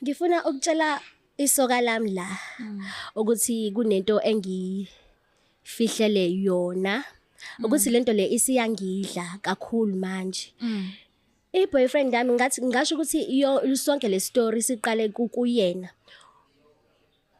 Ngifuna ukutshela isoka lami la ukuthi kunento engifihlele yona, ukuthi lento le isiyangidla kakhulu manje. I-boyfriend yami, ngathi ngasho ukuthi yo sonke le story siqale kuyena.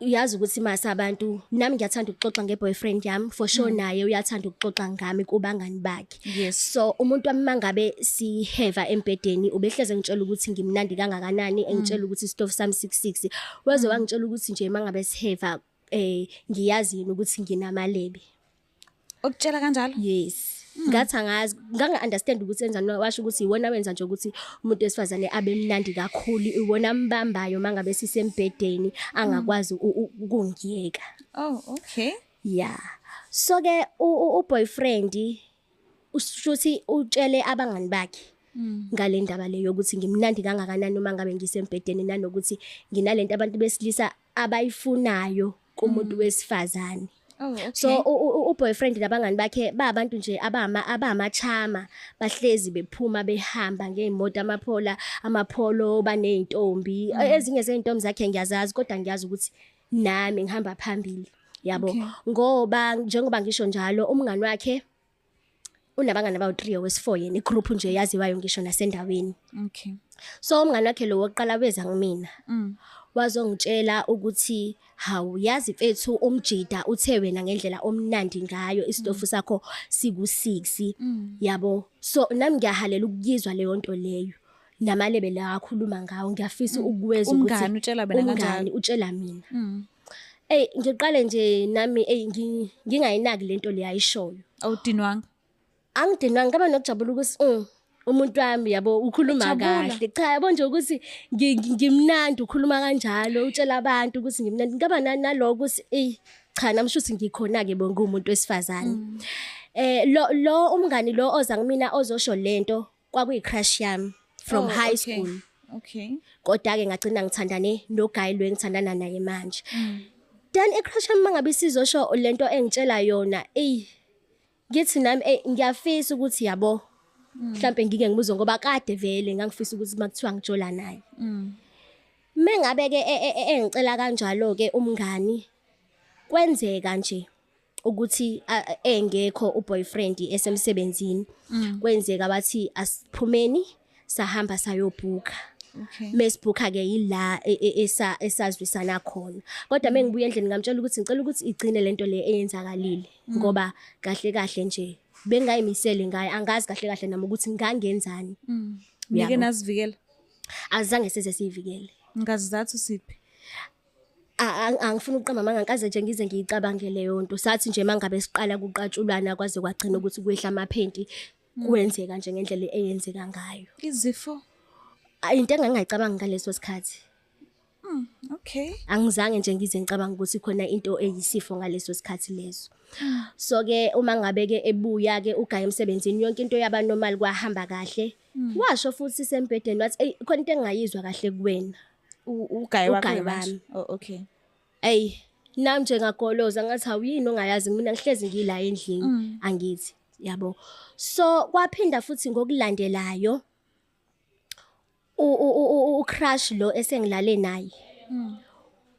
Uyazi ukuthi mase abantu, nami ngiyathanda ukuxoxa nge-boyfriend yami for sure, naye uyathanda ukuxoxa ngami kubangani bakhe. So umuntu wami, mangabe siheva embhedeni, ubehleze ngitshela ukuthi ngimnandi kangakanani, engitshela ukuthi isitofu sami 66. Waze wangitshela ukuthi nje mangabe siheva, ngiyazi yini ukuthi nginamalebe. Ukutshela kanjalo? Yes. Ngathi angazi, nganga-understand ukuthi enzani. Washo ukuthi iwona wenza nje ukuthi umuntu wesifazane abe mnandi kakhulu, iwona mbambayo mangabe sisembhedeni, angakwazi ukungiyeka. Oh, okay. Yeah. So ke u-boyfriend ushuthi utshele abangani bakhe ngale ndaba leyo ukuthi ngimnandi kangakanani uma ngabe ngisembhedeni, nanokuthi nginalento abantu besilisa abayifunayo kumuntu wesifazane. Oh, okay. So u-boyfriend nabangani bakhe ba abantu nje abamachama, bahlezi bephuma behamba ngezimoto, amaphola, amapholo, baneyintombi. Ezinye zeyintombi zakhe ngiyazazi, kodwa ngiyazi ukuthi nami ngihamba phambili, yabo. Ngoba njengoba ngisho njalo, umngani wakhe unabangani abawu-3, owesi-4 yena, igroup nje yaziwayo ngisho nasendaweni. So umngani wakhe lo wokuqala weza kumina, wazongitshela ukuthi, "Hawu, yazi mfethu, umjida uthe wena ngendlela omnandi ngayo, isitofu sakho siku-6, yabo." So nami ngiyahalela ukuyizwa leyo nto leyo, namalebe la akhuluma ngawo ngiyafisa ukuwezwa ukuthi Umngani utshela wena kanjalo? Umngani utshela mina. Ey, ngiqale nje nami, ey, ngingayinaki lento le ayishoyo. Awudinwanga? Angidinwanga, ngaba nokujabula ukuthi umuntu wami, yabo, ukhuluma Ujabula? kahle. Cha, yabo nje ukuthi ngimnandi, ukhuluma kanjalo, utshela abantu ukuthi ngimnandi. Ngaba naloko ukuthi, ey cha, nami shuthi ngikhona ke bo, ngumuntu wesifazane. Lo umngani lo oza kumina ozosho lento kwakuyi crush yami from high school. Kodwa ke ngagcina ngithandane no guy lo engithandana naye manje. Then i-crush yami mangabe isizosho lento engitshela yona, ey, ngithi nami, ey, ngiyafisa ukuthi, yabo, mhlambe ngike ngimuzwe, ngoba kade vele ngangifisa ukuthi makuthiwa ngijola naye. Mengabe ke engicela kanjalo ke umngani, kwenzeka nje ukuthi engekho uboyfriend, esemsebenzini, kwenzeka bathi asiphumeni, sahamba sayobhuka. Mesibhukha ke yila esazwisana khona, kodwa mengibuya endlini ngamtshela ukuthi ngicela ukuthi igcine lento le eyenzakalile, ngoba kahle kahle nje bengayimisele ngayo, angazi kahle kahle nami ukuthi ngangenzani. Nike Uyabo. nazivikela? Azange size siyivikele. Ngazizathu siphi? Angifuni ukuqamba amanga, ngikaze nje ngize ngiyicabange leyo nto. Sathi nje mangabe siqala kuqatshulwana, kwaze kwagcina ukuthi kwehla amaphenti, kwenzeka nje ngendlela eyenzeka ngayo. Izifo? Into engangingayicabangi ngaleso sikhathi. Angizange nje ngize ngicabanga ukuthi khona into eyisifo ngaleso sikhathi leso. So ke uma ngabe ke ebuya ke ugaya emsebenzini, yonke into yaba normal, kwahamba kahle. Washo futhi sembhedeni wathi, "Ey, khona into engingayizwa kahle kuwena." Ugayi wakho Ugayi manje? wami. Oh, okay. Ey, nami nje ngagoloza, ngathi, "Awuyini ongayazi? Mina ngihlezi ngila endlini, angithi yabo." So kwaphinda futhi ngokulandelayo u-crush lo esengilale naye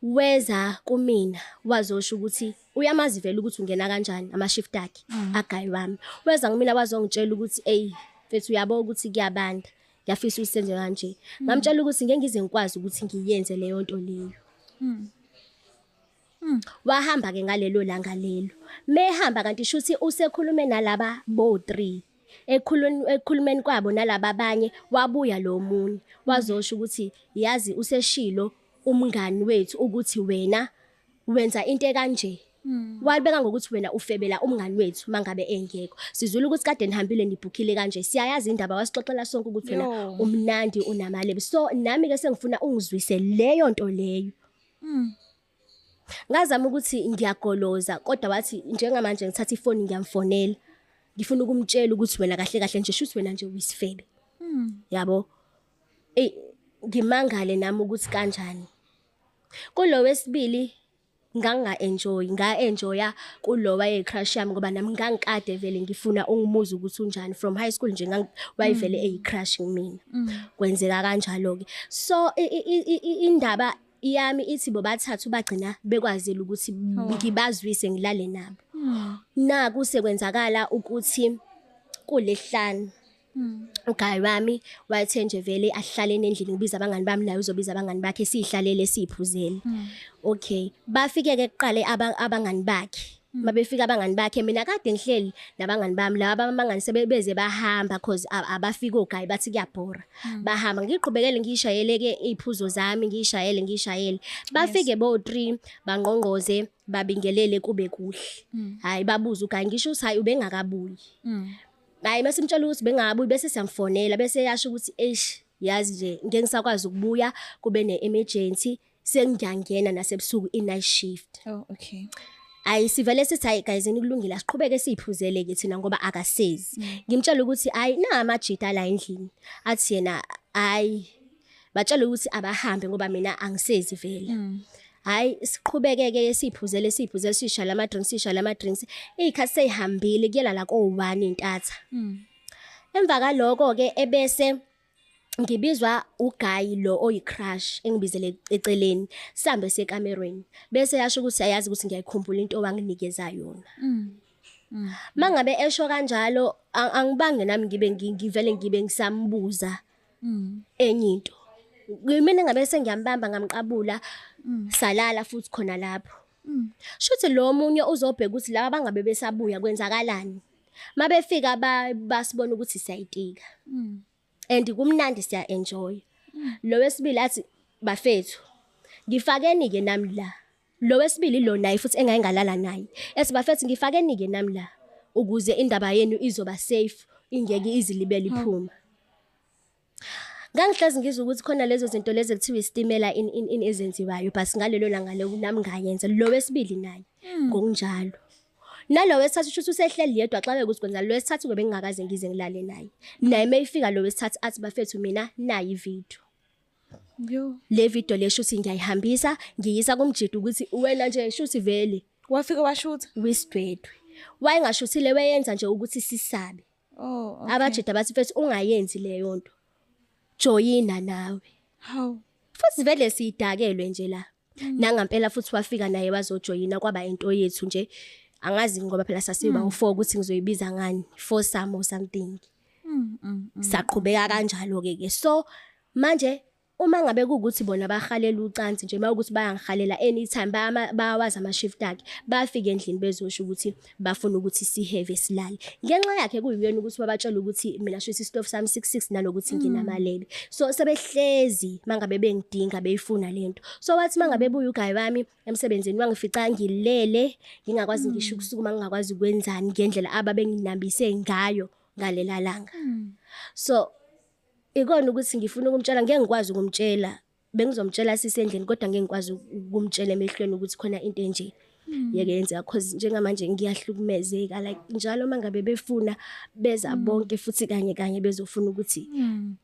weza kumina wazosho ukuthi uyamazi vele ukuthi ungena kanjani ama-shift akhe agayi wami. Weza kumina wazongitshela ukuthi, "Ey mfethu, uyabo ukuthi kuyabanda, ngiyafisa ukuthi senze kanje." Ngamtshela ukuthi ngeke ngize ngikwazi ukuthi ngiyenze leyo nto leyo. Wahamba ke ngalelo langa lelo. Mehamba kanti shuthi usekhulume nalaba bo 3. Ekukhulumeni kwabo nalaba abanye, wabuya lo munye wazosho ukuthi, "Yazi, useshilo umngani wethu ukuthi wena wenza into ekanje." Walibeka ngokuthi wena ufebela umngani wethu mangabe engekho. Sizwile ukuthi kade nihambile, nibhukhile kanje. Siyayazi indaba, wasixoxela sonke ukuthi wena Yo. umnandi, unamalebe. So nami ke sengifuna ungizwise leyo nto leyo. Ngazama ukuthi ngiyagoloza, kodwa wathi njengamanje ngithatha ifoni ngiyamfonela. Ngifuna ukumtshela ukuthi wena kahle kahle nje shuthi wena nje uyisifebe. Yabo. Ey, ngimangale nami ukuthi kanjani. Kulo wesibili Nganginga-enjoy, nga-enjoy-a kulo wayeyi-crush yami ngoba nami ngangikade vele ngifuna ukumuza ukuthi unjani from high school nje wayevele eyi-crush kumina. Kwenzeka kanjalo-ke. So indaba yami ithi bobathathu bagcina bekwazile ukuthi ngibazwise ngilale nabo. Naku sekwenzakala ukuthi kulesihlanu ugayi wami wayethe nje vele ahlaleni endlini, ngibiza abangani bami, naye uzobiza abangani bakhe, siyihlalele siyiphuzele. Okay, bafike-ke kuqale abangani bakhe. Mabefika abangani bakhe, mina kade ngihleli nabangani bami, laba abangani sebebeze bahamba cause abafika ogayi bathi kuyabhora. Bahamba, ngiqhubekele ngiyishayele-ke iy'phuzo zami, ngiyishayele ngiyishayele. Bafike bo-3 bangqongqoze, babingelele kube kuhle. Hhayi, babuze ugayi, ngisho ukuthi hhayi ubengakabuyi. Hhayi, mase simtshela ukuthi bengakabuyi, bese siyamfonela, bese eyasho ukuthi eish, yazi nje ngeke ngisakwazi ukubuya, kube ne-emergency, sengiyangena nasebusuku i-night shift. Oh, okay. Ayi, sivele sithi hayi guys, kulungile, asiqhubeke siyiphuzele-ke thina ngoba akasezi. Ngimtshela ukuthi hayi na amajita la endlini, athi yena hayi, batshela ukuthi abahambe ngoba mina angisezi vele. Hayi, siqhubeke-ke siyiphuzele siyiphuzele, sishaya ama-drinks, sishaya ama-drinks, iy'khathi sey'hambile kuyela la ko-1 intatha. Emva kaloko-ke ebese ngibizwa ugayi lo oyi-crush engibizele eceleni, sihambe siye ekamerweni, bese yasho ukuthi ayazi ukuthi ngiyayikhumbula into owanginikeza yona. Mangabe esho kanjalo, angibange nami ngibe ngivele ngibe ngisambuza enye into. Mina ngabe sengiyambamba ngamqabula, salala futhi khona lapho. Shuthi lo munye uzobheka ukuthi laba bangabe besabuya kwenzakalani. Mabefika basibona ukuthi siyayitika. And kumnandi, siya-enjoy. Lo wesibili athi bafethu, ngifakeni-ke nami la. Lo wesibili lo naye futhi engake ngalala naye. Ethi bafethu ngifakeni-ke nami la ukuze indaba yenu izoba safe, ingeke izilibele iphuma. Ngangihlezi ngizwa ukuthi khona lezo zinto lezo ekuthiwa isitimela in ezenziwayo, but ngalelo langa lelo nami ngayenza. Lo wesibili naye ngokunjalo. Nalo wesithathu shuthi usehleli yedwa xabeke ukuthi kwenza lo wesithathu-ke bengingakaze ngize ngilale naye. Naye mayifika lo wesithathu athi bafethu mina nayi ividiyo. Yo. Le video le shuthi ngiyayihambisa ngiyisa kumjidi ukuthi wena nje shuthi vele Wafika washutha. wisidwedwe. Wayengashuthile, weyenza nje ukuthi sisabe. Oh, okay. Abajida bathi mfethu ungayenzi leyo nto. Joyina nawe. Hawu. Futhi vele siyidakelwe nje la. Nangampela futhi wafika naye wazojoyina, kwaba into yethu nje. Angazi ngoba phela sasiba u4 ukuthi ngizoyibiza ngani, foursome or something. Saqhubeka kanjalo ke ke. So manje uma ngabe kuwukuthi bona bahalela ucansi nje, mawukuthi bayangihalela anytime, bayawazi ama-shift akhe, bafika endlini bezosho ukuthi bafuna ukuthi siheve silale. Ngenxa yakhe kuyiyena ukuthi wabatshela ukuthi mina shuthi isitofu sami 66 nalokuthi nginamalebe. So sebehlezi mangabe bengidinga beyifuna lento. So wathi mangabe buya ugayi wami emsebenzini wangifica ngilele, ngingakwazi ngisho ukusukuma, ngingakwazi ukwenzani ngendlela ababenginambise ngayo ngalela langa. So ikona ukuthi ngifuna ukumtshela, ngeke ngikwazi ukumtshela. Bengizomtshela sisendlini kodwa ngeke ngikwazi ukumtshela emehlweni ukuthi khona into enje yeke yenzeka, cause njengamanje ngiyahlukumezeka, like njalo mangabe befuna beza bonke futhi kanye kanye bezofuna ukuthi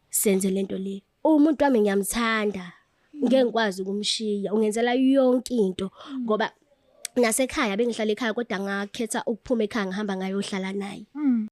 senze lento le. Umuntu wami ngiyamthanda, ngeke ngikwazi ukumshiya, ungenzela yonke into ngoba nasekhaya bengihlala ekhaya kodwa ngakhetha ukuphuma ekhaya ngihamba ngayohlala naye.